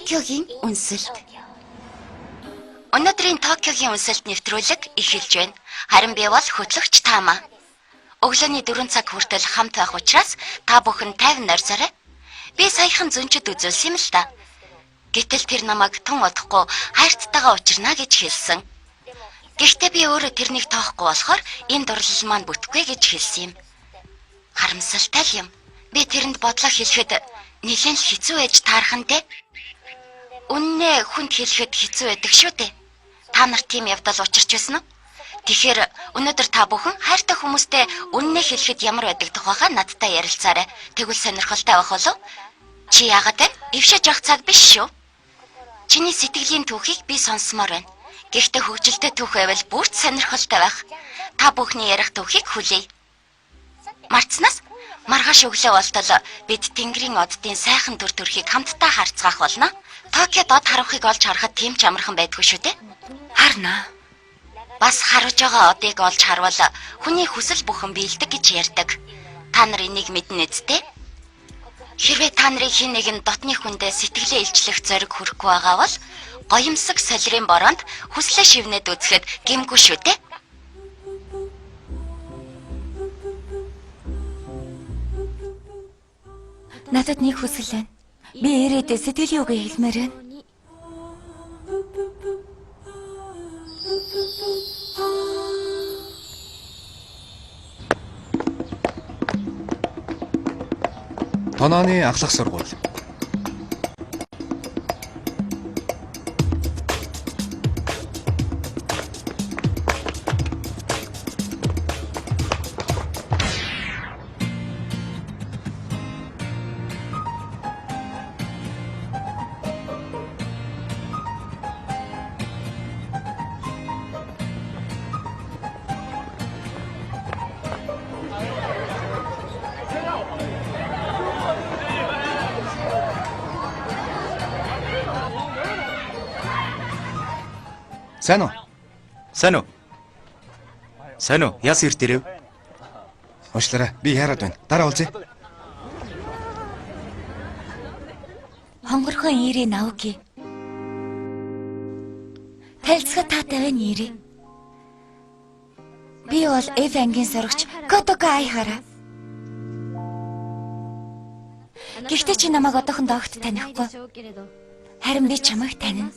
Токиогийн үнсэлт. Өнөөдрийн Токиогийн үнсэлт нэвтрүүлэг эхэлж байна. Харин би бол хөтлөгч Тама. Өглөөний 4 цаг хүртэл хамт байх учраас та бүхэн 50 нойрсоорой. Би саяхан зөнчөд үзүүлсэн юм л да. Гэтэл тэр намайг тун удахгүй хайрттайгаа учирна гэж хэлсэн. Гэхдээ би өөрөө тэрнийг тоохгүй болохоор энэ дурлал маань бүтэхгүй гэж хэлсэн юм. Харамсалтай л юм. Би тэрэнд бодлоо хэлэхэд нэлээд л хэцүү байж таархан дээ. Үннээ хүнд хэлэхэд хэцүү байдаг шүү дээ. Та нар тийм явдал учирч байсан уу? Тэгэхээр өнөөдөр та бүхэн хайртай хүмүүстэй үннээ хэлэхэд ямар байдаг тухайгаа надтай ярилцаарай. Тэгвэл сонирхолтой байх болов? Чи яагаад вэ? Эвшээж явах цаг биш шүү. Чиний сэтгэлийн түүхийг би сонсомоор байна. Гэхдээ хөгжилтэй түүх байвал бүрт сонирхолтой байх. Та бүхний ярих түүхийг хүлээе. Марцнаас маргааш өглөө болтол бид Тэнгэрийн оддын сайхан төр төрхийг хамтдаа харцгаах болно. Токиод од харавхыг олж харахад тийм ч амархан байдгүй шүү дээ. Харна. Бас харж байгаа одыг олж харвал хүний хүсэл бүхэн биелдэг гэж ярьдаг. Та нар энийг мэднэ үсттэй? Хэрвээ та нарын хэн нэгэн дотны хүндээ сэтгэлээ илчлэх зориг хүрэхгүй байгаа бол гоёмсог солирын бороонд хүслээ шивнэд үзэхэд гэмгүй шүү дээ. Надад нэг хүсэл байна. Би ирээдээ сэтгэлийн үгээ хэлмээр байна. Тонооны ахлах сургууль. Сайн уу? Сайн уу? Сайн уу? Яс ирд ирэв? Уучлаарай. Би яарад байна. Дараа уулзъя. Хонгорхон Ири Наоки. Танилцахад таатай байна Ири. Би бол F ангийн сурагч Котоко Айхара. Гэхдээ чи намайг одоохондоо огт танихгүй. Харин би чамайг танина.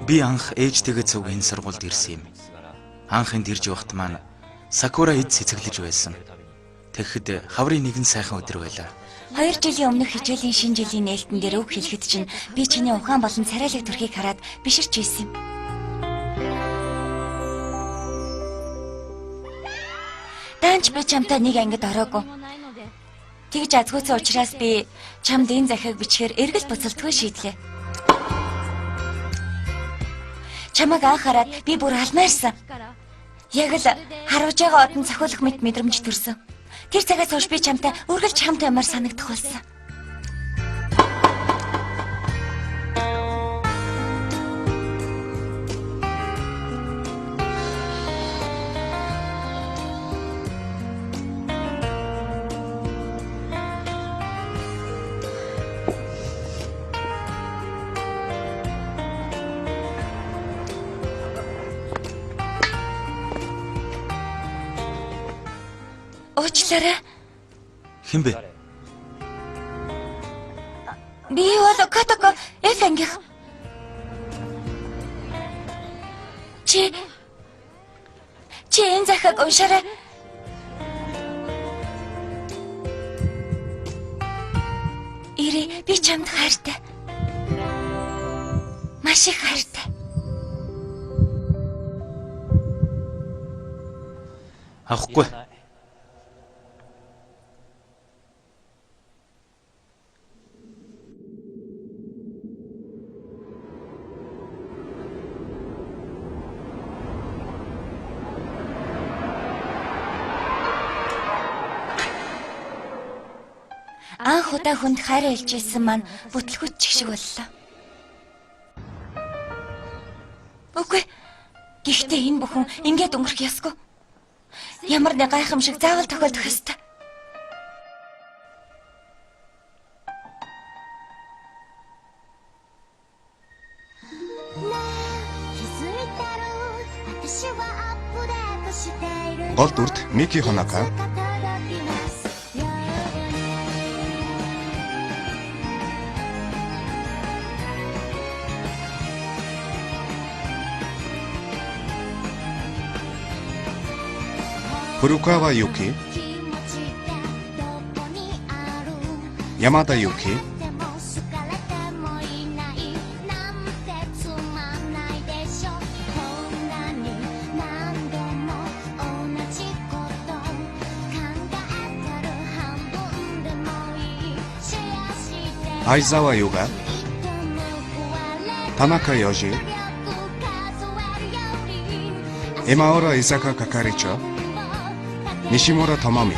Би анх ээжтэйгээ цуг энэ сургуульд ирсэн юм. Анх энд ирж байхад маань Сакура эд цэцэглэж байсан. Тэгэхэд хаврын нэгэн сайхан өдөр байлаа. 2 жилийн өмнөх хичээлийн шинэ жилийн нээлтэн дээр үг хэлэхэд чинь би чиний ухаан болон царайлаг төрхийг хараад биширч байсан юм. Даанч би чамтай нэг ангид ороогүй. Тэгж азгүйцэн учраас би чамд энэ захиаг бичгээр эргэл буцалтгүй шийдлээ. Чамайг анх хараад би бүр алмаарсан. Яг л харуулж байгаа одон цохиулах мэт мэдрэмж төрсөн. Тэр цагаас хойш би чамтай үргэлж хамт ямар санагдах болсон. Уучлаарай. Хэн бэ? Би бол Котоко F ангих. Чи энэ захиаг уншаарай. Ири, би чамд хайртай. Маш их хайртай. Авахгүй. Анх удаа хүнд хайраа илчилсэн маань бүтлгүүт чих шиг боллоо. Үгүй. Гэхдээ энэ бүхэн ингээд өнгөрөх ёсгүй. Ямар нэг гайхамшиг заавал тохиолдох ёстой. Гол дүрт Мики Хонака, Фурукава Юки, Ямада Юки, Айзава Юга, Танака Йожи, Эмаора Исака Какаричо, Нишимура Томоми.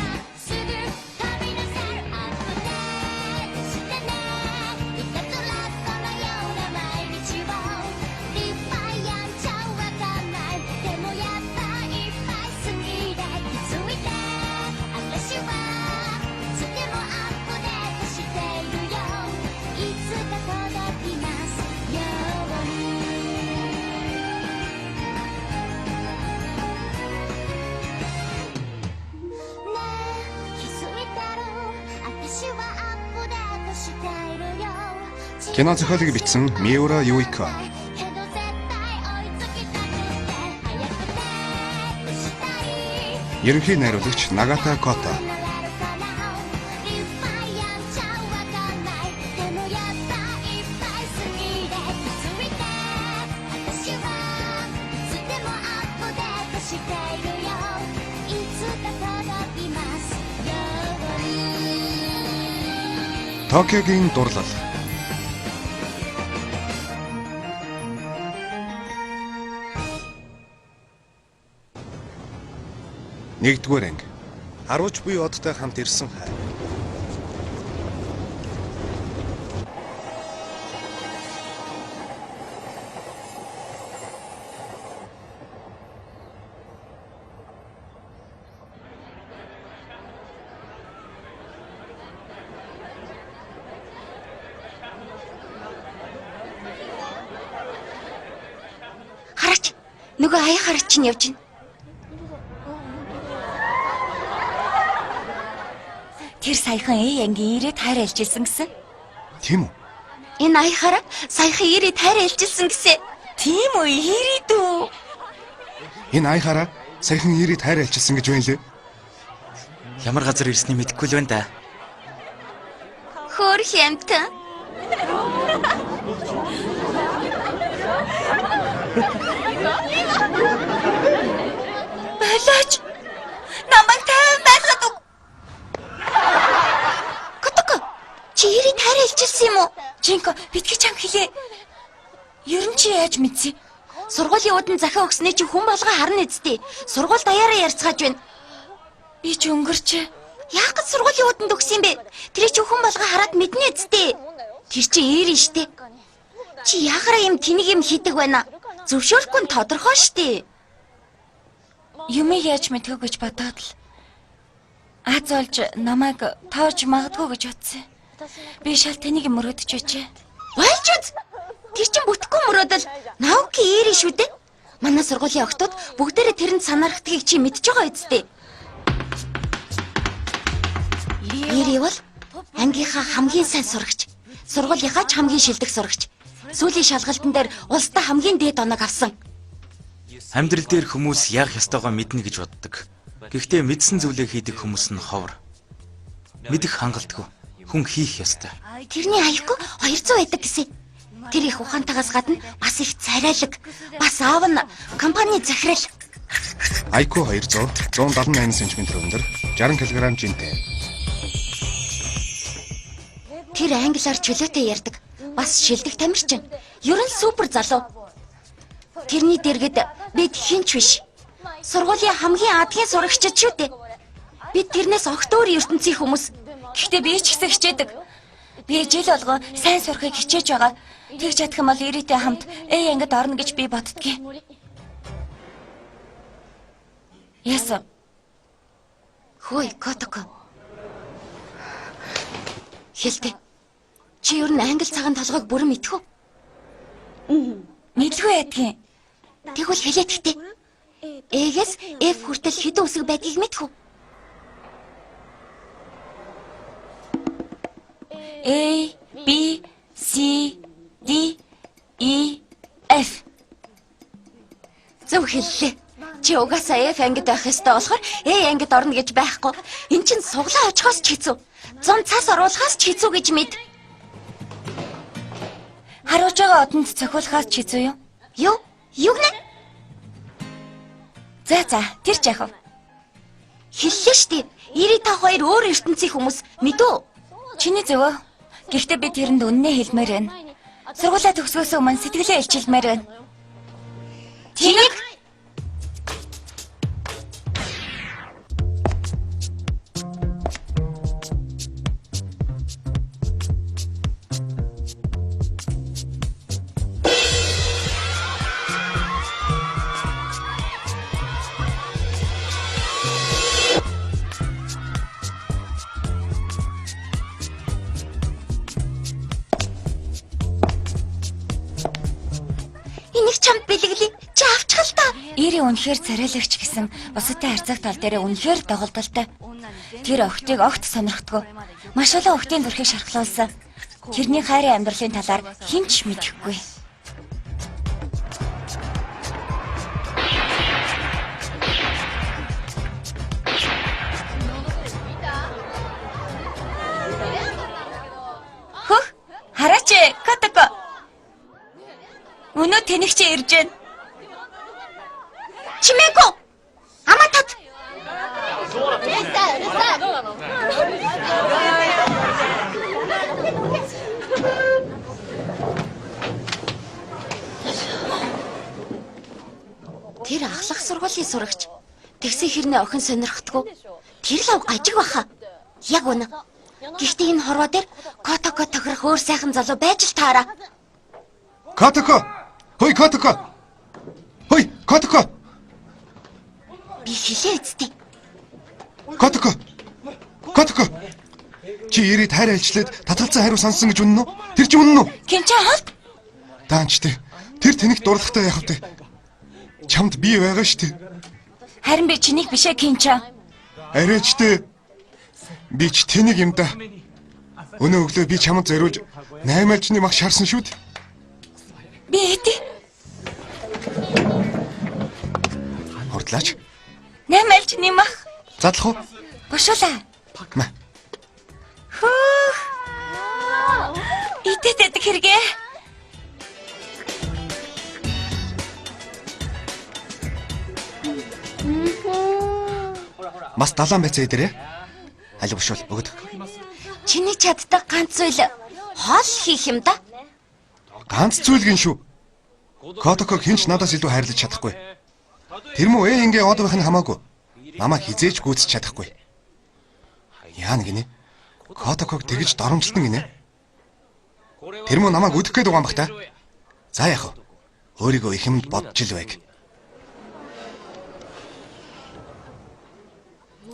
Кино зохиолыг бичсэн Миура Юико. Ерөнхий найруулагч Нагата Кота. Токиогийн дурлал. Нэгдүгээр анги. Харуулж буй одтой хамт ирсэн хай. Хараач. Нөгөө аяа хараач чинь явж байна. Тэр саяхан Э ангийн ирээд хайр ээлжилсэн гэсэн. Тийм үү? Энэ аяа хараа саяхан ирээд хайр ээлжилсэн гэсэн. Тийм үү, ирээд үү? Энэ аяхаараа саяхан ирээд хайр ээлжилсэн гэж байна лээ. Ямар газар ирснийг мэдэхгүй л байна да. Хөөх юмтан. Болооч. Намайг тайван байлгаад өг. Котоко. Чи ирээд хайр ээлжилсэн юм уу? Жинко, битгий чам хэлээ. Ер нь чи яаж мэдсэн? Сургуулийн үүдэн захиа өгснээ чи хүн болго харна үсттэй. Сургууль даяараа ярьцгааж байна. Би ч өнгөрч. Яах гэж сургуулийн үүдэнд өгсөн юм бэ? Тэр чи хүн болго хараад мэднэ үсттэй. Тэр чи ээр нь штэ. Чи яхаараа юм тэнэг юм хийдэг байна? Зөвшөөрөхгүй нь тодорхой штэ. Юмыг яаж мэдхүү гэж бодоод л аз олж намайг тоож магадгүй гэж утсан. Би шал тэнийг мөрөөдөж байжээ. Болж үз. Тэр чин бүтэхгүй мөрөөдөл науки ээр шүү дээ. Манай сургуулийн охтууд бүгдээрээ тэрэнд санаархдгийг чи мэдж байгаа үсттэй. Эри бол ангийнхаа хамгийн сайн сурагч. Сургуулийнхаа ч хамгийн шилдэг сурагч. Сүүлийн шалгалтын дээр улсдаа хамгийн дээд оног авсан. Амьдрал дээр хүмүүс яах ёстойгоо мэднэ гэж боддог. Гэхдээ мэдсэн зүйлээ хийдэг хүмүүс нь ховор. Мэдэх хангалтгүй. Хүн хийх ёстой. Тэрний аяхгүй 200 байдаг гэсэн. Тэр их ухаантайгаас гадна бас их царайлаг. Бас аав нь компани захирал. IQ 200, 178 см өндөр, 60 кг жинтэй. Тэр англиар чөлөөтэй ярьдаг. Бас шилдэг тамирчин. Ер нь супер залуу. Тэрний дэргэд бид хинч биш. Сургуулийн хамгийн адгийн сурагчид шүү дээ. Бид тэрнээс огт өөр ертөнцийн хүмүүс. Гэхдээ би ч гэсэн хичээдэг. Би жил болгон сайн сурахыг хичээж байгаа. Тэгж чадах юм бол Эритэй хамт Э ангид орно гэж би боддгийн. Яасан? Хөөе, Котоко. Хэлтэй. Чи ер нь англи цагаан толгойг бүрэн мэдэх үү? Мэдлгүй байдгийн. Тэгвэл хэлээд гэтээ. Э-гээс F хүртэл хэдэн үсэг байдгийг мэдэх үү? A B C D E F. Зөв хэллээ. Чи угаасаа F ангид байх ёстой болохоор A ангид орно гэж байхгүй. Эн чинь суглаа очихоос ч хэцүү. Зам цас оруулахаас ч хэцүү гэж мэд. Харуулж байгаа одонд цохиулахаас ч хэцүү юм. Юу? Юу гэнэ? За за, тэр ч яах вэ? Хэллээ штэ. 95 хоёр өөр ертөнцийн хүмүүс мэдүү? Чиний зөвөө. Гэхдээ би тэрэнд үннээ хэлмээр байна. Сургуулаа төгсгөөс өмнө сэтгэлээ илчилмээр байна. Тэнэг. Энийг чамд бэлэглэе. Чи авчих л та. Ири үнэхээр царайлагч гэсэн бусадтай харьцах тал дээрээ үнэхээр доголдолтой. Тэр охтыг огт сонирхдаггүй. Маш олон охтын зүрхийг шархлуулсан. Тэрний хайрын амьдралын талаар хэн ч мэдэхгүй. Хөх, хараач, Котоко. Өнөө тэнэгч ирж байна. Чимээгүй. Амаа тат. Тэр ахлах сургуулийн сурагч. Тэгсэн хэрнээ охин сонирхдаггүй. Тэр лав гажиг баха. Яг үнэ. Гэхдээ энэ хорвоо дээр Котоко тохирох өөр сайхан залуу байж л таараа. Котоко! Хөөе Котоко! Хөөе Котоко! Би хэлээ үсттэй. Котоко! Котоко! Чи ирээд хайр айлчлаад татгалцсан хариу сонссон гэж үнэн үү? Тэр чи үнэн үү? Кенча холт. Даанчтэй. Тэр тэнэгт дурлагтай яах вэ? Чамд би байгаа штэ. Харин би чинийг бишээ Кенча. Арайчтэй. Би ч тэнэг юм да. Өнөө өглөө би чамд зориулж наймаалжны мах шарсан шүү дээ. Би эти. Хурдлаач. Наймаалж нэмах. Задлах уу? Бушуулаа. Мә. Хөөх. Идэт эдэг хэрэгээ. Бас далаан байцаа идэрээ. Аль бушуул өгöd. Чиний чаддаг ганц зүйл хоол хийх юм да. Ганц зүйл гин шүү. Котоког хинч надаас илүү хайрлаж чадахгүй. Тэр мүү ээ ингээ од байх нь хамаагүй. Намайг хизээж гүйцэж чадахгүй. Яана гинэ? Котоког тэгж доромжилтан гинэ. Тэр мүү намайг үдэх гээд байгаа юм бах та. За яах вэ? Өөрийгөө их юмд бодж ил байг.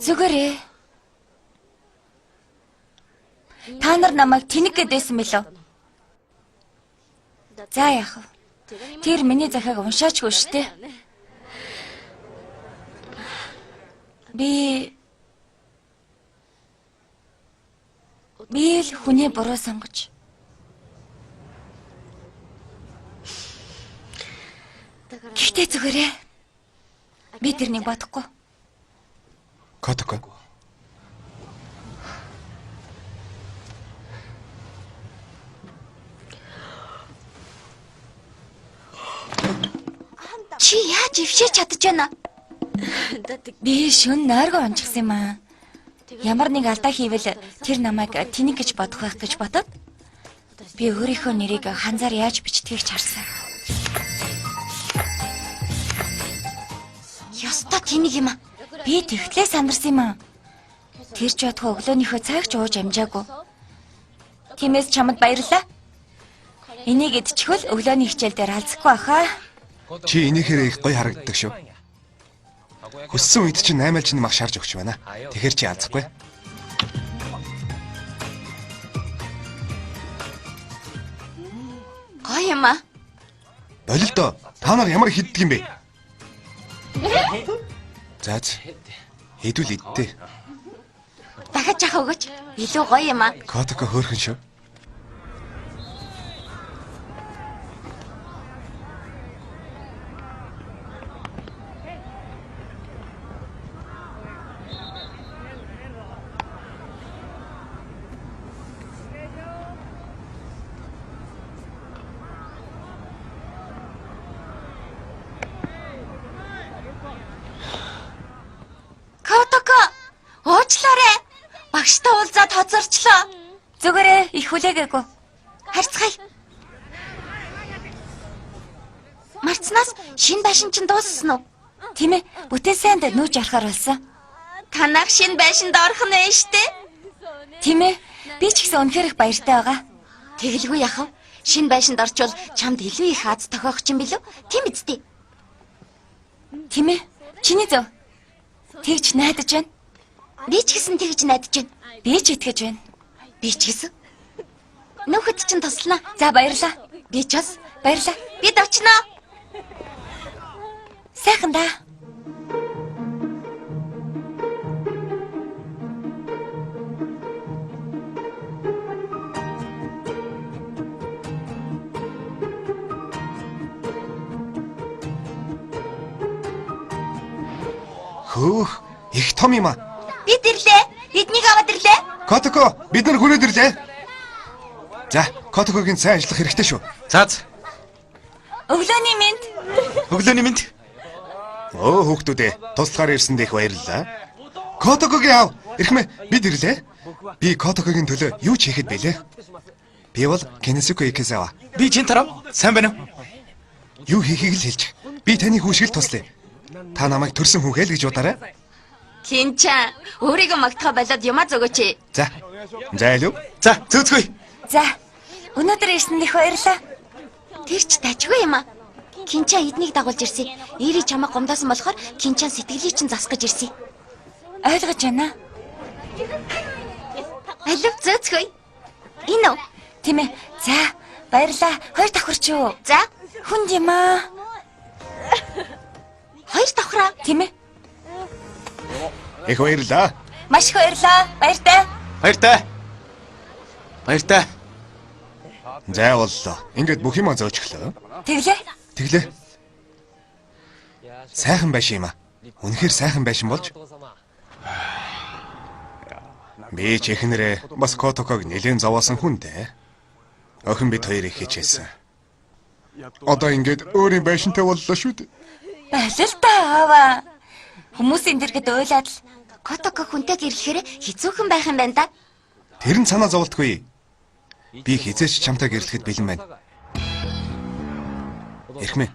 Зүгээрээ. Та нар намайг тэнэг гэдээсэн мэлөө. За яах вэ? Тэр миний захиаг уншаачгүй шүү дээ. Би л хүний буруу сонгож. Гэхдээ зүгээрээ. Би тэрнийг бодохгүй. Котоко. Чи яаж ившээж чадаж байна? Би шөн нойргоо унчихсан юм аа. Ямар нэг алдаа хийвэл тэр намайг тэнэг гэж бодох байх гэж бодоод би өөрийнхөө нэрийг ханзаар яаж бичдгийг ч харсан. Ёстой тэнэг юм аа. Би тэгтлээ сандарсан юм аа. Тэр ч бодох өглөөнийхөө цагч ууж амжаагүй. Тиймээс чамд баярлалаа. Энийг идчихвэл өглөөний хичээл дээр алзахгүй баха. Чи энийхээрээ их гоё харагддаг шүү. Хүссэн үед чинь 8 альжны мах шарж өгч байна. Тэгэхээр чи алзахгүй. Гоё юм аа. Болилдоо. Та нар ямар хиддэг юм бэ? За за. Хэдүүл идтээ. Дахиад жах өгөөч. Илүү гоё юм аа. Котоко хөөрхөн шүү. Котоко. Уучлаарай. Багштай уулзаад хоцорчлоо. Зүгээрээ их хүлээгээгүй. Харцгаая. Марцнаас шинэ байшин чинь дууссан уу? Тийм ээ, бүтэн сайнд нүүж орохоор болсон. Танах шинэ байшинд орох нь ээ штэ. Тийм ээ, би ч гэсэн үнэхээр их баяртай байгаа. Тэгэлгүй яах вэ? Шинэ байшинд орчвол чамд илүү их аз тохиох юм билүү? Тийм биз дээ. Тийм ээ, чиний зөв. Тэгж найдаж байна. Би ч гэсэн тэгж найдаж байна. Би ч итгэж байна. Би ч гэсэн. Нөхөд чинь туслана. За баярлалаа. Би ч бас. Баярлалаа. Бид очноо. Сайхан даа. Хөөх, их том юм аа. Бид ирлээ. Эднийг аваад ирлээ. Котоко, бид нар хүрээд ирлээ. За, Котокогийн сайн ажиллах хэрэгтэй шүү. За за. Өглөөний мэнд. Өглөөний мэнд. Өө хүүхдүүд ээ, туслахаар ирсэнд их баярлалаа. Котокогийн аав, эрхмээ бид ирлээ. Би Котокогийн төлөө юу ч хийхэд бэлээ. Би бол Кенесуко Икесава. Би чин тарав. Сайн байна уу? Юу хийхийг л хэлж. Би таны хүн шиг л туслая. Та намайг төрсөн хүн хэл гэж бодоорой. Кинча, өөрийгөө магтахаа болоод юмаа зөгөөч. За. За илүү. За, зөөцгөөе. За. Өнөөдөр ирсэнд их баярлалаа. Тэр ч тажгүй юм аа. Кинча эднийг дагуулж ирсэн. Ири чамайг гомдоосон болохоор Кинча сэтгэлийг чинь засах гэж ирсэн. Ойлгож байна. Алив зөөцгөөе. Энэ үү? Тийм ээ. За, баярлалаа. Хоёр давхар ч юу? За, Хүнд юм аа. хоёр давхраа. Тийм ээ. Их баярлалаа. Маш их баярлалаа. Баяртай. Баяртай. Баяртай. За боллоо. Ингээд бүх юмаа зөөчихлөө. Тэглээ. Тэглээ. Сайхан байшин юм аа. Үнэхээр сайхан байшин болж. Би ч эхнэрээ бас Котоког нэлээд зовоосон хүн дээ. Охин бид хоёр их хичээсэн. Одоо ингээд өөрийн байшинтай боллоо шүү дээ. Баярлалаа аава. Хүмүүс энэ дэргэд уйлаад л Котоко хүнтэй гэрлэхээр хэцүүхэн байх юм байна да. Тэр нь санаа зоволтгүй. Би хизээч чамтай гэрлэхэд бэлэн байна. Эрхмээ.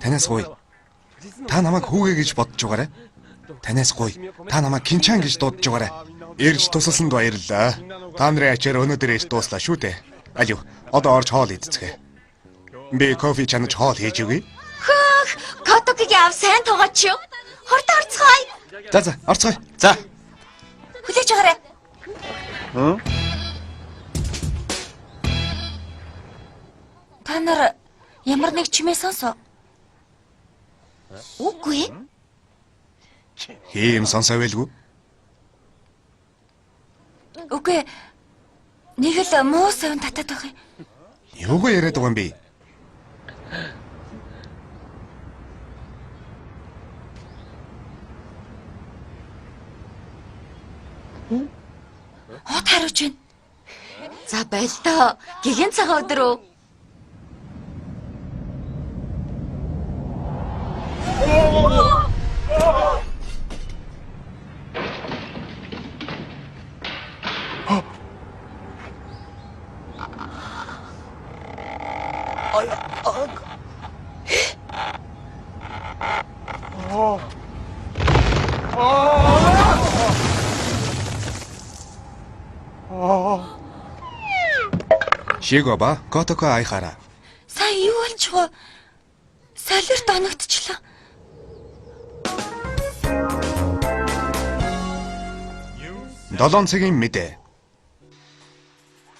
Танаас гуй. Та намайг хүүгээ гэж бодож байгаарай. Танаас гуй. Та намайг кинчан гэж дуудаж байгаарай. Ирж тусалсанд баярлалаа. Та нарын ачаар өнөөдөр ирж дууслаа шүү дээ. Алив. Одоо орж хоол идцгээе. Би кофе чанаж хоол хийж өгье. Хөөх, Котокогийн аав сайн тугаач юу? Хурд орцгоё. За за, орцгоё. За. хүлээж аваарай. Та нар ямар нэг чимээ сонсоо. Үгүй. Хий юм сонсоо байлгүй. Үгүй. Нэг л муу совин татаад байх юм. Юугаа яриад байгаа юм бэ? Хот хариуч байна. За болдоо. Гэгэн цагаан өдөр үү? Шиго ба Котоко айхара. Сая юу болчихвоо? Солиорт оногдчихлоо. 7 цагийн мэдээ.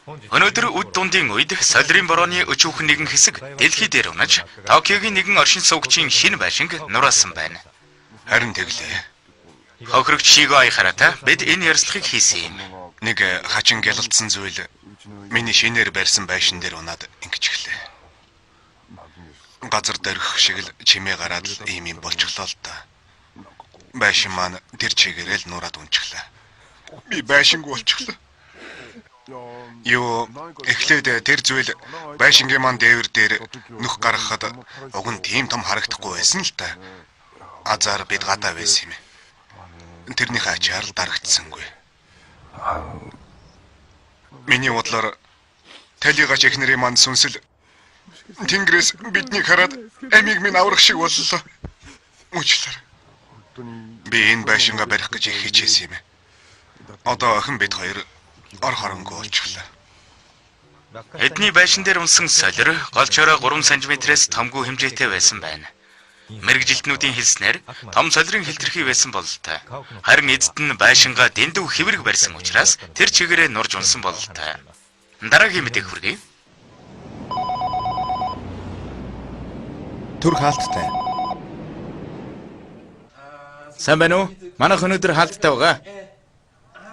Өнөөдөр үд дундын үед солирын борооны өчүүхэн нэгэн хэсэг дэлхий дээр унаж, Токиогийн нэгэн оршин суугчийн шинэ байшинг нураасан байна. Харин тэглээ. Хохирогч Шиго Айхаратай бид энэ ярилцлагыг хийсэн юм. Нэг хачин гялалдсан зүйл миний шинээр барьсан байшин дээр унаад ингэж эхлэв. Газар дөрөх шиг л чимээ гараад л ийм юм болчихлоо л да. Байшин маань тэр чигээрээ л нураад унчихлаа. Би байшингүй болчихлоо. Юу эхлээд тэр зүйл байшингийн маань дээвэр дээр нүх гаргахад уг нь тийм том харагдахгүй байсан л та. Азар бид гадаа байсан юм. Тэрнийхээ ачаар л дарагдсангүй. Миний бодлоор талигач эхнэрийн маань сүнсэл Тэнгэрээс биднийг хараад амийг минь аврах шиг боллоо. Уучлаарай. Би энэ байшингаа барих гэж их хичээсэн юм. Одоо охин бид хоёр ор хоронгүй болчихлоо. Эдний байшин дээр унсан солир голчоороо 3 см-ээс томгүй хэмжээтэй байсан байна. Мэргэжилтнүүдийн хэлснээр том солирын хилтерхий байсан бололтой. Харин эцэд нь байшингаа дэндүү хэврэг барьсан учраас тэр чигээрээ нурж унсан бололтой. Дараагийн мэдээг хүргэе. Төр хаалттай. Сайн байна уу? Манайх өнөөдөр хаалттай байгаа.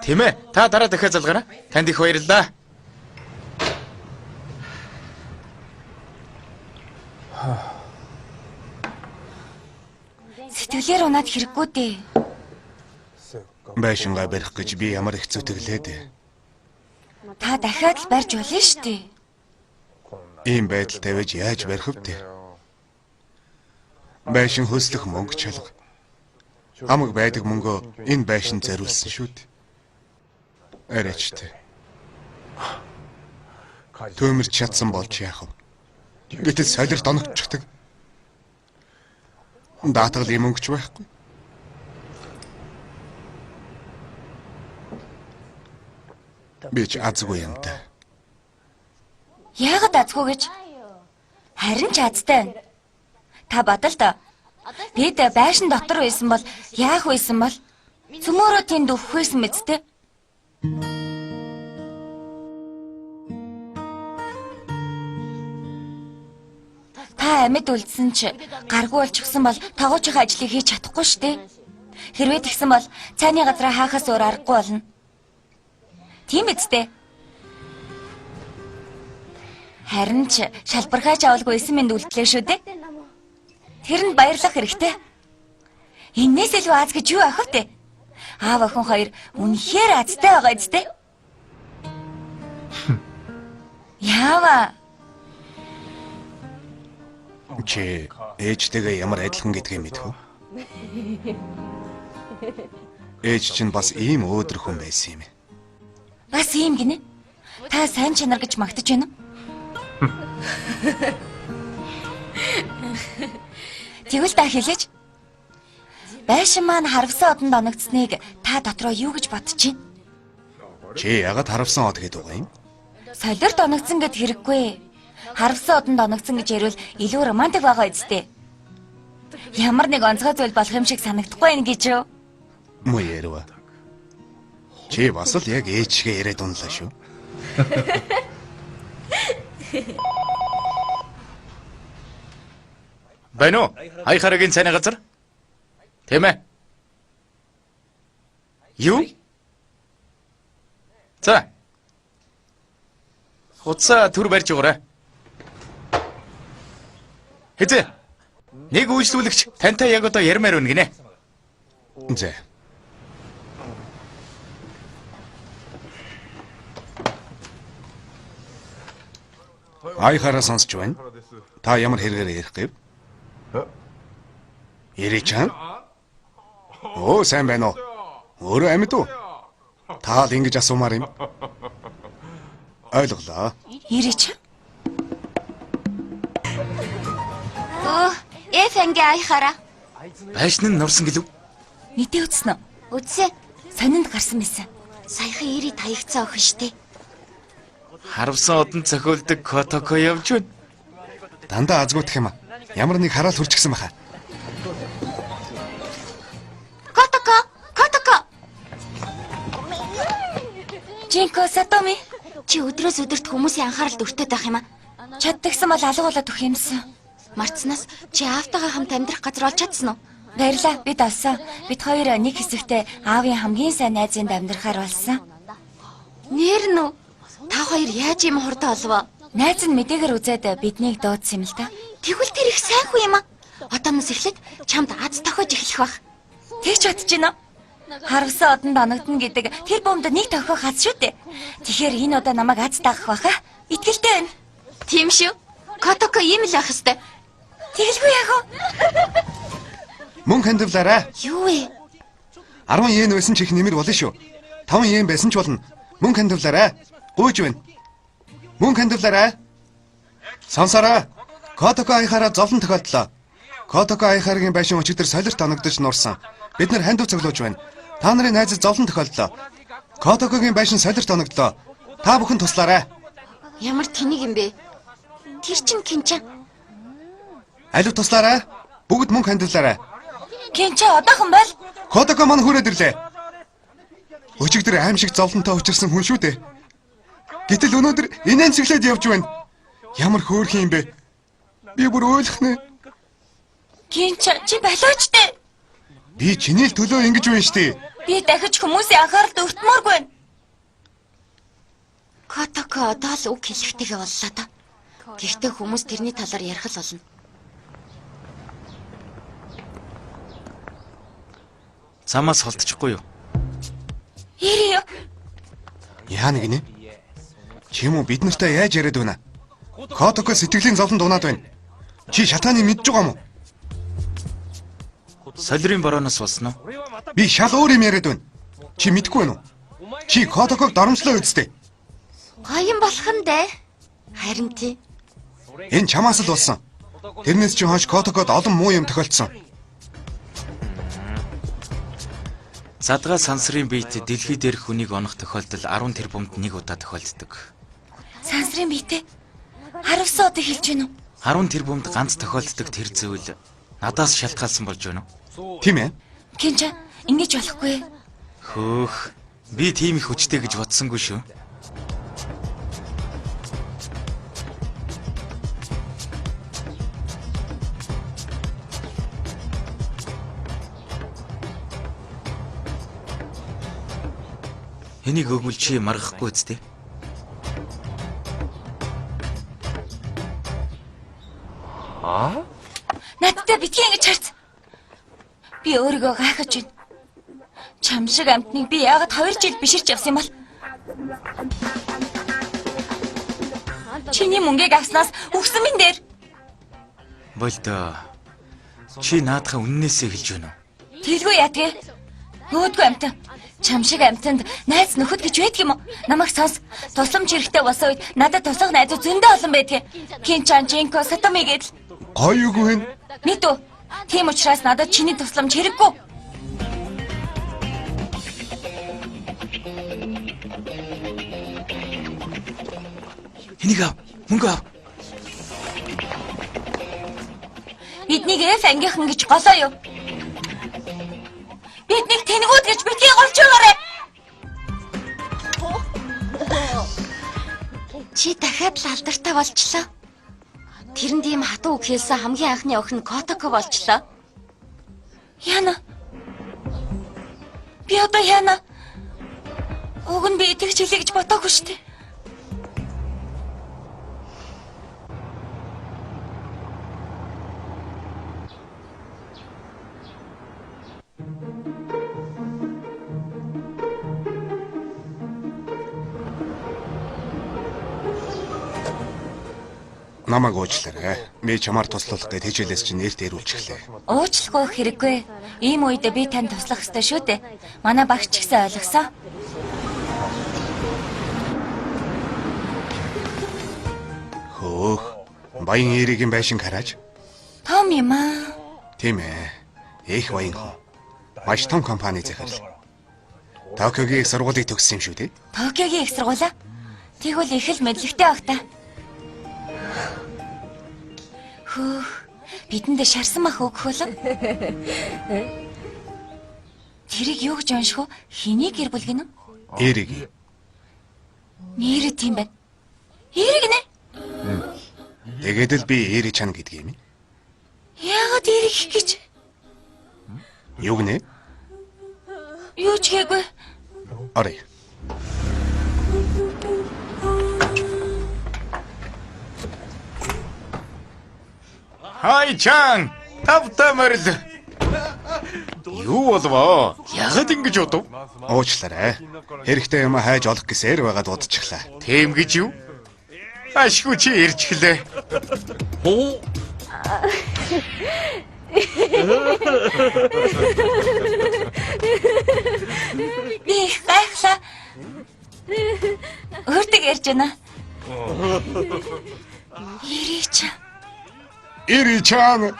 Тийм ээ. Та дараа дахиад залгаарай. Танд их баярлалаа. Сэтгэлээр унаад хэрэггүй дээ. Байшингаа барих гэж би ямар их зүтгэлээ дээ. Та дахиад л барьж болно шүү дээ. Ийм байдал тавиж яаж барих вэ? Байшин хөөслөх мөнгө чалга. Амаг байдаг мөнгөө энэ байшинд зориулсан шүү дээ. Арайч тэ. Төмөрч чадсан болж яах вэ? Гэтэл солирт оногдчихдаг. Даатгалын мөнгө ч байхгүй. Би ч азгүй юм та. Яагаад азгүй гэж? Харин ч азтай байна. Та бодол доо. Бид байшин дотор байсан бол яах байсан бол цөмөөрөө тэнд өгөх байсан мэт те. Та амьд үлдсэн ч гаргүй болчихсон бол тогоочийн ажлыг хийж чадахгүй шүү дээ. Хэрвээ тэгсэн бол цайны газраа хаахаас өөр аргагүй болно. Тийм биз дээ. Харин ч шалбархаач авалгүй эсэн мэнд үлдлээ шүү дээ. Тэрэнд баярлах хэрэгтэй. Энээс илүү аз гэж юу ах вэ? Аав охин хоёр үнэхээр азтай байгаа биз дээ. Яава. Чи ээжтэйгээ ямар адилхан гэдгийг мэдэх үү? Ээж чинь бас ийм өөдрөх хүн байсан юм. Бас ийм гинэ. Та сайн чанар гэж магтаж байна уу? Тэгвэл та хэлээч. Байшин маань харавсан одонд оногдсныг та дотроо юу гэж бодож байна? Чи яагаад харавсан од гэдэг байгаа юм? Солирт оногдсон гэд хэрэггүй. Харавсан одонд оногдсон гэж ярил илүү романтик байгаа үсттэй. Ямар нэг онцгой зүйл болох юм шиг санагдахгүй байна гэж юу? Муу ярива. Чи бас л яг ээж шигээ яриад унлаа шүү. Байна уу? Айхарагийн цайны газар? Тийм ээ. Юу? За. Хуцаа төр барьж өгөөрэй. Хэзээ. Нэг үйлчлүүлэгч тантай яг одоо ярмаар байна гинэ. За. Айхаараа сонсч байна. Та ямар хэрэгээр ярих гэв? Иричан? Оо, сайн байна уу? Өөрөө амьд уу? Та л ингэж асуумаар юм. Ойлголоо. Ирээч. Өө, F анги аяхаараа. Байшин нь нурсан гэлүү? Мэдээ үзсэн үү? Үзсэн. Сонинд гарсан байсан. Саяхан ири таягцсан охин штэ. Харавсан одонд цохиулдаг Котоко явж байна. Дандаа азгүйдэх юм а. Ямар нэг хараал хүрчихсэн баха. Котоко, Котоко. Жинко Сатоми. Чи өдрөөс өдөрт хүмүүсийн анхааралд өртөөд байх юм аа. Чаддагсан бол алга болоод өгөх юмсан. Мартснаас чи аавтайгаа хамт амьдрах газар олж чадсан уу? Баярлаа. Бид олсон. Бид хоёр нэг хэсэгтээ аавын хамгийн сайн найзынд амьдрахаар болсон. Нэр нь үү? Та хоёр яаж юм хурдан олвоо? Найз нь мэдээгээр үзээд биднийг дуудсан юм л да. Тэгвэл тэр их сайн хүн юм аа. Одооноос эхлээд чамд аз тохиож эхлэх байх. Тэгч бодож байна уу? Харвсан одонд оногдно гэдэг тэр бомд нэг тохиох аз шүү дээ. Тэгэхээр энэ удаа намайг аз дагах байх аа. Итгэлтэй байна. Тийм шүү. Котоко ийм л байх хэвээр. Тэгэлгүй яах вэ? Мөнгө хандивлаарай. Юу вэ? 10 йен байсан ч их нэмэр болно шүү. 5 йен байсан ч болно. Мөнгө хандивлаарай. Гуйж байна. Мөнгө хандивлаарай. Сонсороо. Котоко аяхаараа зовлон тохиолдлоо. Котоко аяхаарагийн байшин өчигдөр солирт оногдож нурсан. Бид нар хандив цоглуулж байна. Та нарын найзад зовлон тохиолдлоо. Котокогийн байшин солирт оногдлоо. Та бүхэн туслаарай. Ямар тэнэг юм бэ? Тэр чинь Кинча. Алив туслаарай. Бүгд мөнгө хандивлаарай. Кинча одоохон байл. Котоко мань хүрээд ирлээ. Өчигдөр аимшиг зовлонтой учирсан хүн шүү дээ. Гэтэл өнөөдөр инээмсэглээд явж байна. Ямар хөөрхөн юм бэ? Би бүр ойлгох нэ. Кинча чи болооч дээ. Би чиний л төлөө ингэж байна штэ. Би дахиж хүмүүсийн анхааралд өртмөөргүй байна. Котоко одоо л үг хэлэхтэйгээ боллоо та. Гэхдээ хүмүүс тэрний талаар ярих л болно. Замаас холдчихгүй юу? Ири юу? Яа нэг нэ? Чи юм уу бид нартай яаж яриад байна? Котоко сэтгэлийн зовлонд унаад байна. Чи шалтгааныг мэдж байгаа юм уу? Солирын борооноос болсон уу? Би шал өөр юм яриад байна. Чи мэдэхгүй байна уу? Чи Котоког доромжлоо үсттэй. Гоё юм болох нь дээ. Харин тий. Энэ чамаас л болсон. Тэрнээс чи хойш Котокод олон муу юм тохиолдсон. Задгаа сансрын биет дэлхий дээрх хүнийг онох тохиолдол 10 тэрбумд нэг удаа тохиолддог. Сансрын биетэй. Харавсан одыг хэлж гэнэ үү? 10 тэрбумд ганц тохиолддог тэр зүйл надаас шалтгаалсан болж байна уу? Тийм ээ. Кинча ингэж болохгүй. Хөөх. Би тийм их хүчтэй гэж бодсонгүй шүү. Энийг өгвөл чи маргахгүй үсттэй. Надтай битгий ингэж харц. Би өөрийгөө гайхаж байна. Чам шиг амтныг би яагаад 2 жил биширч явсан юм бол? Чиний мөнгийг авснаас үхсэн минь дээр. Болдоо. Чи наадхаа үннээсээ хэлж байна уу? Тэгэлгүй яатгэ. Өөдгөө амтан. Чам шиг амтанд найз нөхөд гэж байдаг юм уу? Намайг сонс. Тусламж хэрэгтэй болсон үед надад туслах найзууд зөндөө олон байдгийг. Кинчан, Жинко, Сатоми гэдэл. Гоё үгүй вэ? Мэдв. Тийм учраас надад чиний тусламж хэрэггүй. Энийг ав. Мөнгө ав. Биднийг F ангийнхан гэж голоо юу? Биднийг тэнгүүд гэж битгий голж байгаарай. Чи дахиад л алдартай болчлоо. Тэрэнд ийм хатуу үг хэлсэн хамгийн анхны охин Котоко болчлоо. Яна. Би одоо яана. Уг нь би тэгж хэлье гэж бодоагүй шүү дээ. Намайг уучлаарай. Би чамаар туслах гэж хичээлээс чинь эрт ирүүлчихлээ. Уучлахгүй хэрэггүй. Ийм үед би танд туслах ёстой шүү дээ. Манай багш ч гэсэн ойлгосон. Хөөх. Баян Эригийн байшин гараж. Том юм аа. Тийм ээ. Их баян хүн. Маш том компани захирал. Токиогийн их сургуулийг төгссөн юм шүү дээ. Токиогийн их сургуулаа. Тэгвэл их л мэдлэгтэй баг та. Хөөх. Бидэнд шарсан мах өгөх болов. Тэрийг юу гэж унших вэ? Хэний гэр бүл гинэ? Эригийн. Нэрээ тийм байна. Эри гинэ. Тэгээд л би Эри чан гэдэг юм. Яагаад эри гэх гэж? Юу гинэ? Юу ч гээгүй. Орё. Хай чан. Тавтай морил. Юу болвоо? Яагаад ингэж удав? Уучлаарай. Хэрэгтэй юм хайж олох гэсээр байгаад удчихлаа. Тийм гэж юу? Ашгүй чи ирчихлээ. Би их гайхлаа. Өөртөө ярьж байна. Эри чан. Эри чан.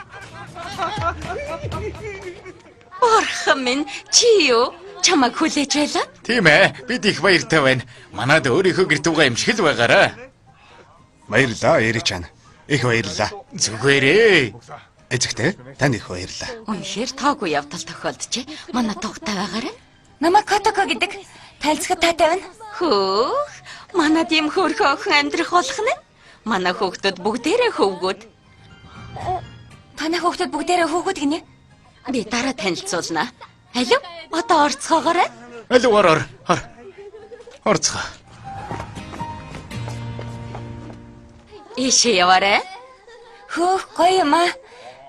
Бурхан минь чи юу? Чамайг хүлээж байлаа? Тийм бид их баяртай байна. Манад өөрийнхөө гэрт угаа юм шиг л байгаараа. Баярлалаа Эри чан. Их баярлалаа. Зүгээрээ. Эзэгтэй танд их баярлалаа. Үнэхээр тоогүй явдал тохиолджээ. Манай тухтай байгаарай. Намайг Котоко гэдэг. Танилцахад таатай байна. Хөөх, манад ийм хөөрхөн охин амьдрах болох нь. Манай хүүхдүүд бүгдээрээ хөвгүүд. Танай хүүхдүүд бүгдээрээ хөөгүүд гинэ. Би дараа танилцуулна. Алив, одоо орцгоогоорой. Алив ор ор. Ор. Орцгоо. Ийшээ яваарай. Хөөх гоё юм аа.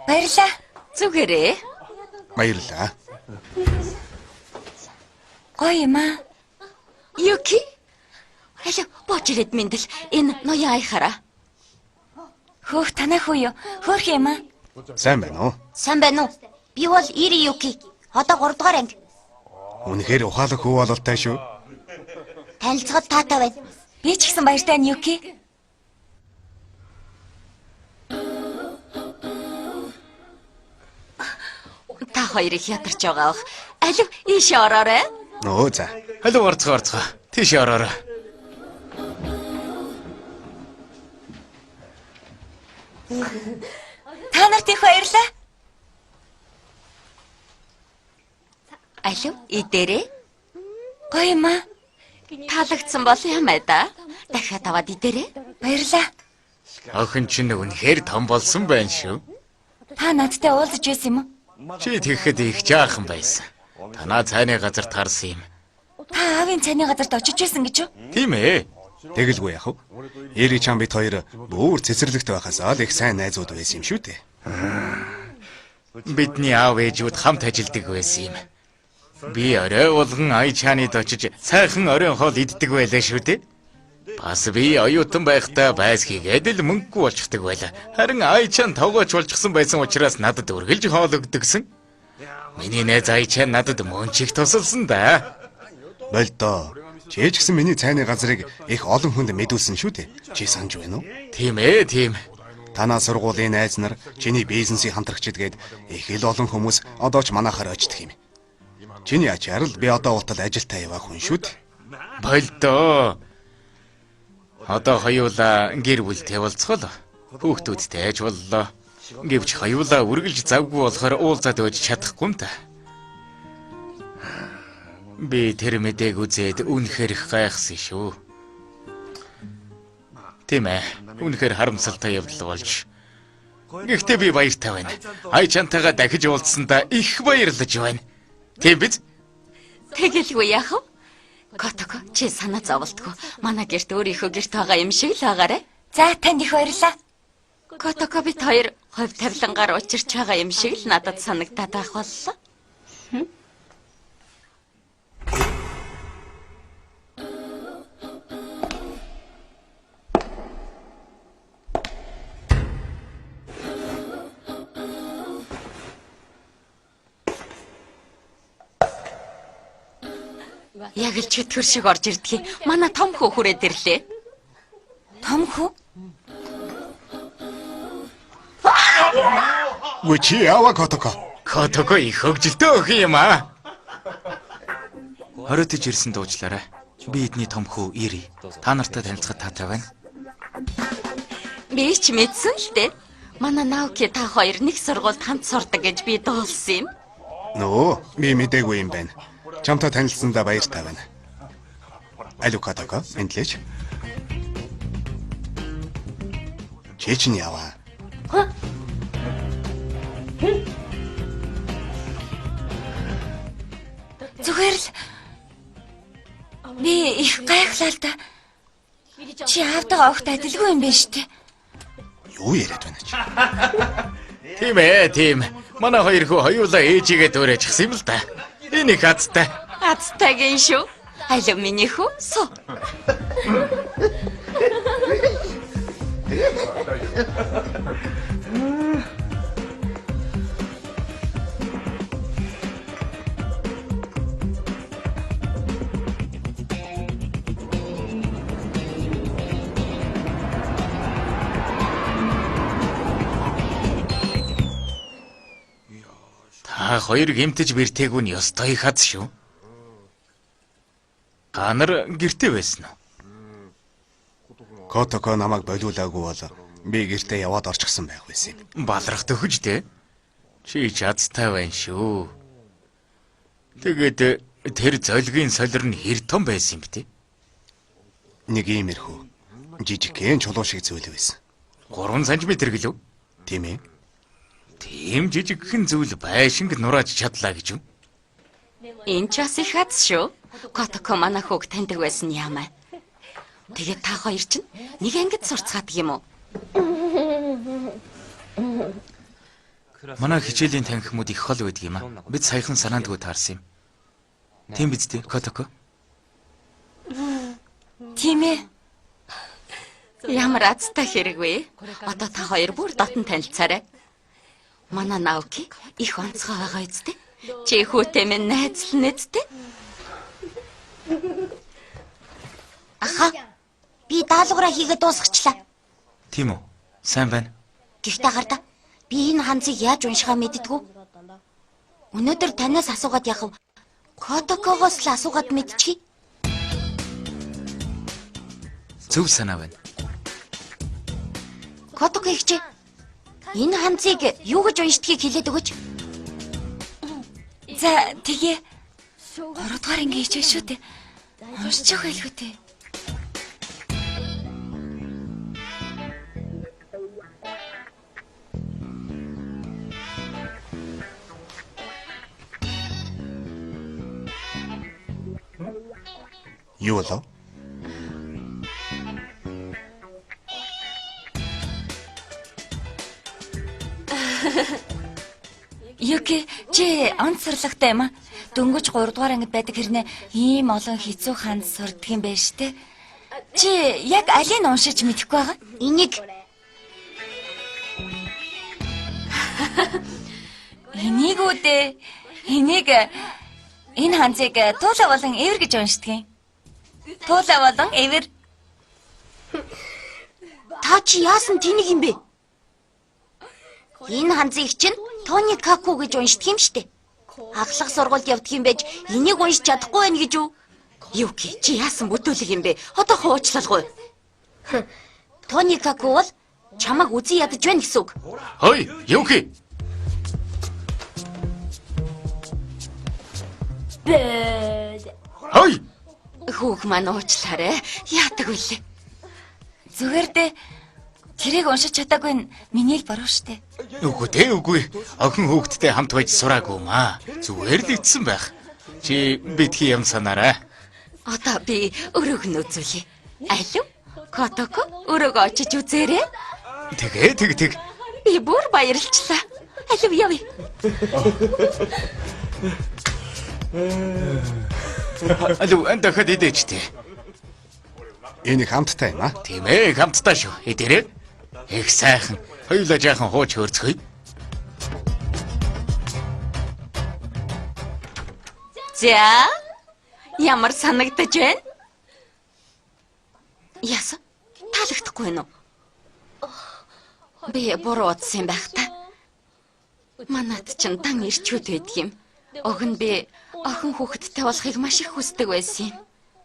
Баярлалаа. Зүгээрээ. Баярлалаа. Гоё юм аа. Юки. Алив, бууж ирээд мэндэл. Энэ ноён аяхаараа. Хөөх танай хүү юу? Хөөх юм аа. Сайн байна уу? Сайн байна уу? Би бол Ири Юки. Одоо 3 дугаар анги. Үнэхээр ухаалаг хүү бололтой шүү. Танилцахад таатай байна. Би ч гэсэн баяртай байна Юки. Та хоёр их ядарч байгаа бах. Алив, ийшээ ороорой. Нөө за. Алив орцгоо орцгоо. Тийшээ ороорой. Та нарт их баярлалаа. Алив, идээрээ. Гоё юм аа. Таалагдсан бол юм аа да. Дахиад аваад идээрээ. Баярлалаа. Охин чинь үнэхээр том болсон байна шүү. Та надтай уулзаж байсан юм уу? Чи тэгэхэд их жаахан байсан. Танаа цайны газарт харсан юм. Та аавын цайны газарт очиж байсан гэж юу? Тийм ээ. Тэгэлгүй яах вэ? Эри чан бид хоёр бүр цэцэрлэгт байхасаа л их сайн найзууд байсан юм шүү дээ. Бидний аав ээжүүд хамт ажилладаг байсан юм. Би орой болгон Айчанид очиж сайхан оройн хоол иддэг байлаа шүү дээ. Бас би оюутан байхдаа байс хийгээд л мөнгөгүй болчихдаг байлаа. Харин Айчан тогооч болчихсон байсан учраас надад үргэлж хоол өгдөгсөн. Миний найз Айчан надад мөн ч их тусалсан да. Болдоо. Чи ч гэсэн миний цайны газрыг их олон хүнд мэдүүлсэн шүү дээ. Чи санаж байна уу? Тийм ээ, тийм. Танаа сургуулийн найз нар, чиний бизнесийн хамтрагчид гээд их л олон хүмүүс одоо ч манайхаар очдог юм. Чиний ачаар л би одоо болтол ажилтаа яваа хүн шүү дээ. Болдоо. Одоо хоёулаа гэр бүлтэй болцгоо. Хүүхдүүдтэй аж боллоо. Гэвч хоёулаа үргэлж завгүй болохоор уулзаад байж чадахгүй юм та. Би тэр мэдээг үзээд үнэхээр их гайхсан шүү. Тийм ээ. Үнэхээр харамсалтай явдал болж. Гэхдээ би баяртай байна. Айчантайгаа дахиж уулзсандаа их баярлаж байна. Тийм биз? Тэгэлгүй яах вэ? Котоко, чи санаа зоволтгүй. Манай гэрт өөрийнхөө гэрт байгаа юм шиг л байгаарай. За танд их баярлалаа. Котоко бид хоёр хувь тавилангаар учирч байгаа юм шиг л надад санагдаад байх боллоо. Яг л чөтгөр шиг орж ирдгийг. Манай том хүү хүрээд ирлээ. Том хүү? Үгүй чи яваа Котоко. Котоко их хөгжилтэй охин юм аа. Хориотож ирсэн дуучлаарай. Би эдний том хүү Ири. Та нартай танилцахад таатай байна. Би ч мэдсэн л дээ. Манай Наоки та хоёр нэг сургуульд хамт сурдаг гэж би дуулсан юм. Нөө, би мдээгүй юм байна. Чамтай танилцсандаа баяртай байна. Алуу Котоко, эндлэж. Чи чинь яваа. Зүгээр л би их гайхлаа л да. Чи аавтайгаа огт адилгүй юм байна штэ. Юу яриад байна чи? Тийм ээ, тийм. Манай хоёр хүү хоёулаа ээжигээ дөөрэж юм л да. Энэ их азтай. Азтай гин шүү. Алуу миний хүү. Су. Та хоёр гэмтэж бэртээгүй нь ёстой их аз шүү. Та нар гэрте байсан уу? Котоко намайг болиулаагүй бол би гэртээ яваад орчихсон байх байсан юм. Балрах төхөж дээ. Чи ч азтай байна шүү. Тэгээд тэр золгийн солир нь хэр том байсан юм бэ те? Нэг иймэрхүү жижигхэн чулуу шиг зүйл байсан. 3 см гэлөө? Тийм ээ. Тийм жижигхэн зүйл байшинг нурааж чадлаа гэж юу? Энэ ч бас их аз шүү. Котоко манай хүүг таньдаг байсан яамаа. Тэгээд та хоёр чинь нэг ангид сурцгаадаг юм уу? Манай хичээлийн танхимууд их хол байдаг юм аа. Бид саяхан санаандгүй таарсан юм. Тийм биз дээ, Котоко? Тийм ээ. Ямар азтай хэрэг вэ? Одоо та хоёр бүр дотн танилцаарай. Манай Наоки их онцгой байгаа үсттэй. Чи хүүтэй минь найзлна үсттэй. Аха. Би даалгавраа хийгээд дуусгачлаа. Тийм үү? Сайн байна. Гэхдээ хардаа би энэ ханзыг яаж уншихаа мэддэггүй. Өнөөдөр танаас асуугаад яхав. Котокогоос л асуугаад мэдчихье. Зөв санаа байна. Котоко ихчээ. Энэ ханзыг юу гэж уншдгийг хэлээд өгөөч. За тэгье. 3 дугаар ангийн хичээл шүү дээ. Уншчих байлгүй дээ. Юу болов? Юки, чи онцорлагтай юм аа. Дөнгөж 3 дугаар ангид байдаг хэрнээ ийм олон хэцүү ханд сурдаг юм байна штэ. Чи яг алийг уншиж мэдэхгүй байгаа? Энийг Энийг үү дээ. Энийг энэ ханзыг туулаа болон эвэр гэж уншдаг юм. Туулаа болон эвэр. Та чи яасан тэнэг юм бэ? Энэ ханзыг чинь Тони Каку гэж уншдаг юм штэ. Ахлах сургуульд явдаг юм байж энийг уншиж чадахгүй байх гэж үү? Юки, чи яасан бүтүүлэг юм бэ? Одоо хуучлалгүй. Тони Каку бол чамайг үзий ядаж байна гэсэн үг. Хой, Юки. Хой! Хүүг маань уучлаарай. Яадаг вүлээ? Зүгээр дээ. Тэрийг уншиж чадаагүй нь миний л буруу штэ. Үгүй дээ, үгүй. Охин хүүхэдтэй хамт байж сураагүй маа. Зүгээр л ицсэн байх. Чи битгий юм санаарай. Одоо би өрөөг нь үзүүлье. Алив? Котоко өрөөгөө очиж үзээрэй. Тэгээ тэг тэг. Би бүр баярлчлаа. Алив явъя. Алив энэ дахиад идэж тий. Энэ их амттай юм аа. Тийм ээ, хамттай шүү. Идэрээ. Их сайхан. Хоёулаа жаахан хууч хөрцгөе. За. Ямар санагдаж байна? Яасан? Таалагдахгүй байна уу? Би буруу утсан юм байх та. Манад ч дан ирчүүд байдаг юм. Уг нь би охин хүүхэдтэй болохыг маш их хүсдэг байсан юм.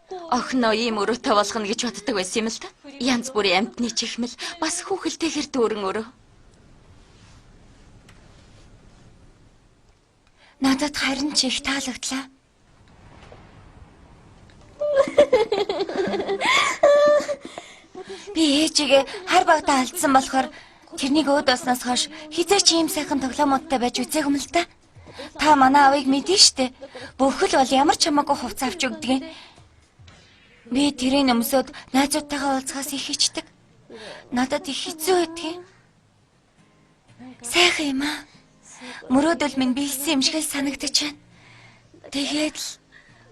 Охиноо ийм өрөөтэй болгоно гэж боддог байсан юм л та. Янз бүрийн амьтны чихмэл бас хүүхэлтэйгэр дүүрэн өрөө. Надад харин ч их таалагдлаа. Би ээжигээ хар багтаа алдсан болохоор тэрнийг өөд болсноос хойш хизээч ийм сайхан тоглоомуудтай байж үзээгүй юм л та. Та манай аавыг мэдэн штэ. Бүхэл бол ямар ч хамаагүй хувцас авч өгдөг юм. Би тэрийг өмсөөд найзуудтайгаа уулзахаас их хичдэг. Надад их хэцүү байдаг юм. Сайхан юм аа. Мөрөөдөл минь биелсэн юм шиг л санагдаж байна. Тэгээд л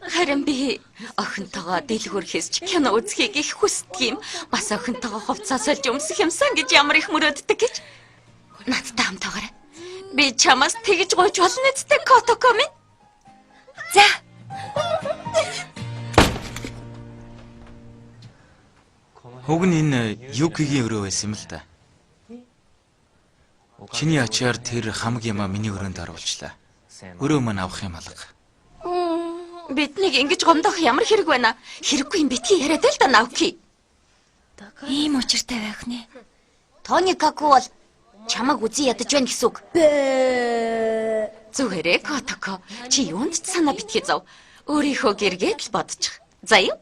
Харин би охинтойгоо дэлгүүрхээс ч кино үзхийг их хүсдэг юм. Бас охинтойгоо хувцас сольж өмсөх юмсан гэж ямар их мөрөөддөг гэж. Надтай хамт байгаарай. Би чамаас тэгж гуйж болно үсттэй Котоко минь. За. Уг нь энэ Юкигийн өрөө байсан юм л да. Чиний ачаар тэр хамаг юмаа миний өрөөнд оруулчлаа. Өрөө маань авах юм алга. Биднийг ингэж гомдох ямар хэрэг байна? Хэрэггүй юм битгий яриад л да Навки. Ийм учиртай байх нэ. Тоникаку бол чамаг үзий ядаж байна гэсэн үг. Зүгээрээ Котоко. Чи юунд ч санаа битгий зов. Өөрийнхөө гэргээд л бодчих. За юу?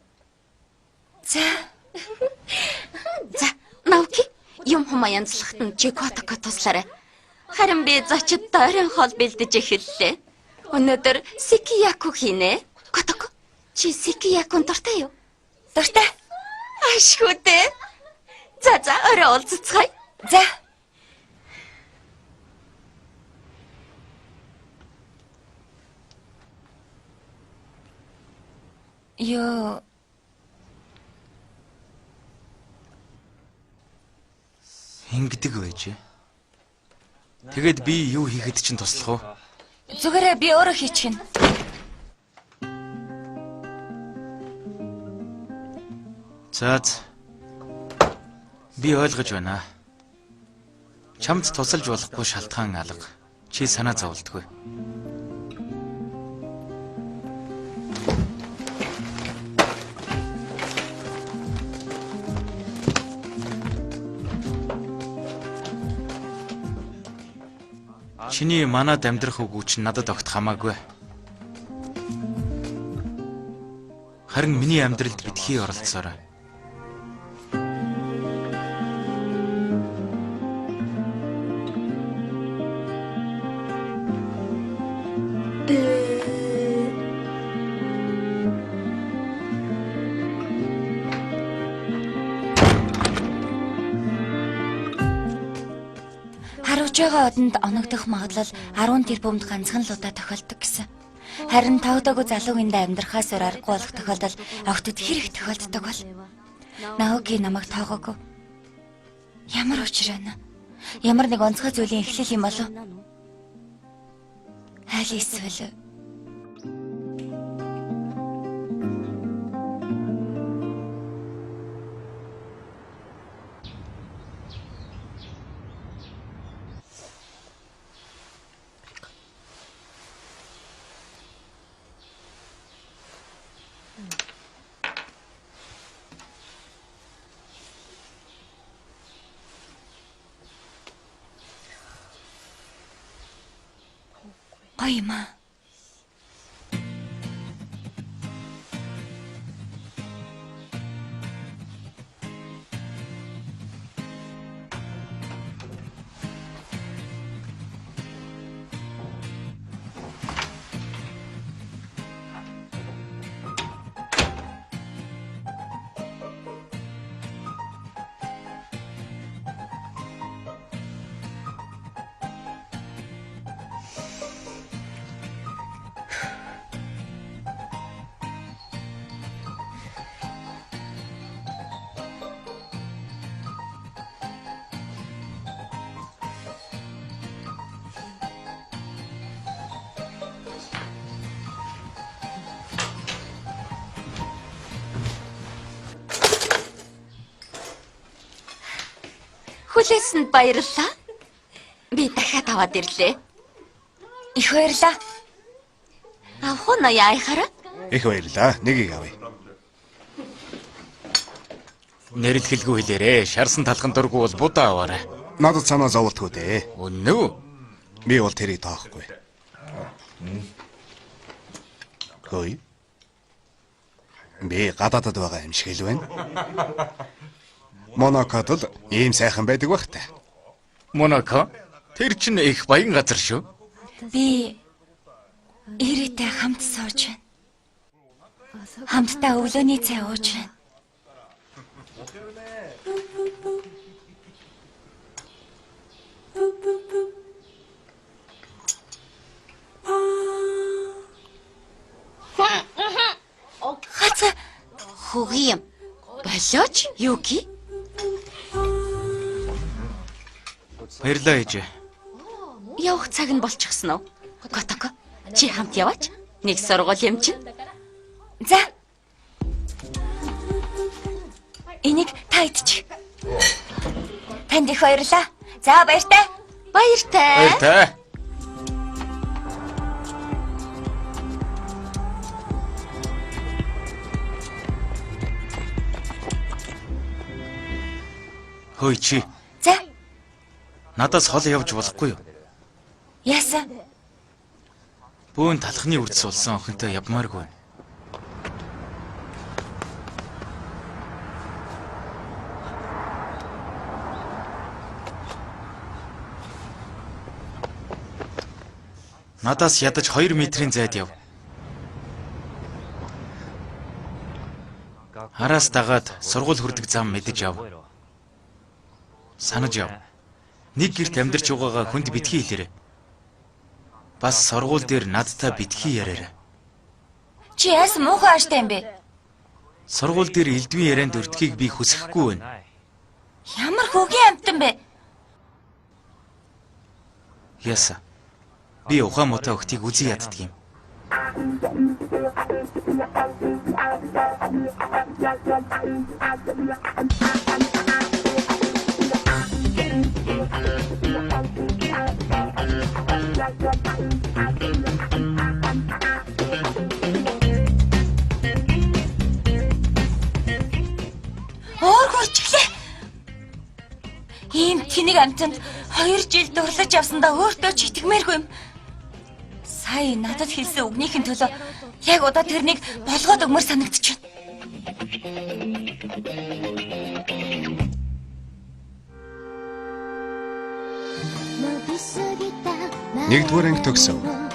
За. За, Навки, юм хумаа янзлахад нь чи Котоко туслаарай. Харин би зочид дойрон хоол бэлдэж эхэллээ. Өнөөдөр сикияку хийнэ. Котоко, чи сикиякун дуртай юу? Дуртай. Ашгүй дээ. За за, орой уулзцгаая. За. Йоо. Ингэдэг байж. Тэгээд би юу хийхэд чинь туслах уу? Зүгээрээ би өөрөө хийчихнэ. За. Би ойлгож байна. Чамд тусалж болохгүй шалтгаан алга. Чи санаа зовлтгүй. Чиний манад амьдрах үгүй чинь надад огт хамаагүй. Харин миний амьдралд битгий оролцоорой. Харуулж байгаа одонд оногдох магадлал 10 тэрбумд ганцхан л удаа тохиолддог гэсэн. Харин тоогдоогүй залуугийн амьдрахаас өөр аргагүй болох тохиолдол охтод хэр их тохиолддог бол. Наоки намайг тоогоогүй. Ямар учир байна? Ямар нэг онцгой зүйлийн эхлэл юм болов? Аль эсвэл гоё юм аа. Хүлээсэнд баярлалаа. Би дахиад аваад ирлээ. Их баярлалаа. Авах уу ноён айхаараа? Их баярлалаа. Нэгийг авъя. Нэрлэхэлгүй хэлээрээ. Шарсан талхан дургу бол будаа аваарай. Надад санаа зовлтгүй дээ. Үнэн үү? Би бол тэрийг тоохгүй. Хөөе. Би гадаадад байгаа юм шиг л байна. Монакод л ийм сайхан байдаг бах та. Монако? Тэр чинь их баян газар шүү. Би Ирэтэй хамт сууж байна. Хамтдаа өглөөний цай ууж байна. Хаца хөгийн юм. Болооч Юки. Баярлалаа ээжээ. Явах цаг нь болчихсон уу? Котоко чи хамт яваач. Нэг сургууль юм чинь. За. Энийг та идчих. Танд их баярлалаа. За баяртай. Баяртай. Баяртай. Хөөе чи За. надаас хол явж болохгүй юу? Яасан? Бөөн талхны үрд сулсан охинтой явмааргүй байна. Надаас ядаж 2 метрийн зайд яв. Араас дагаад сургууль хүрдэг зам мэдэж яв. Санаж яв. Нэг гэрт амьдарч байгаагаа хүнд битгий хэлээрэй. Бас сургууль дээр надтай битгий яриарай. Чи яасан муухай ааштай юм бэ? Сургууль дээр элдвийн ярианд өртөхийг би хүсэхгүй байна. Ямар хөгийн амтан бэ? Яса. Би ухаан муутай охтыг үзий яддаг юм. Өөр хурцглээ. Ийм тэнэг амтанд 2 жил дурлаж явсандаа өөртөө ч итгэмээргүй юм. Сая надад хэлсэн үгнийхэн төлөө яг одоо тэрнийг болгоод өгмөр санагдчихэв. Нэгдүгээр анги төгсөв.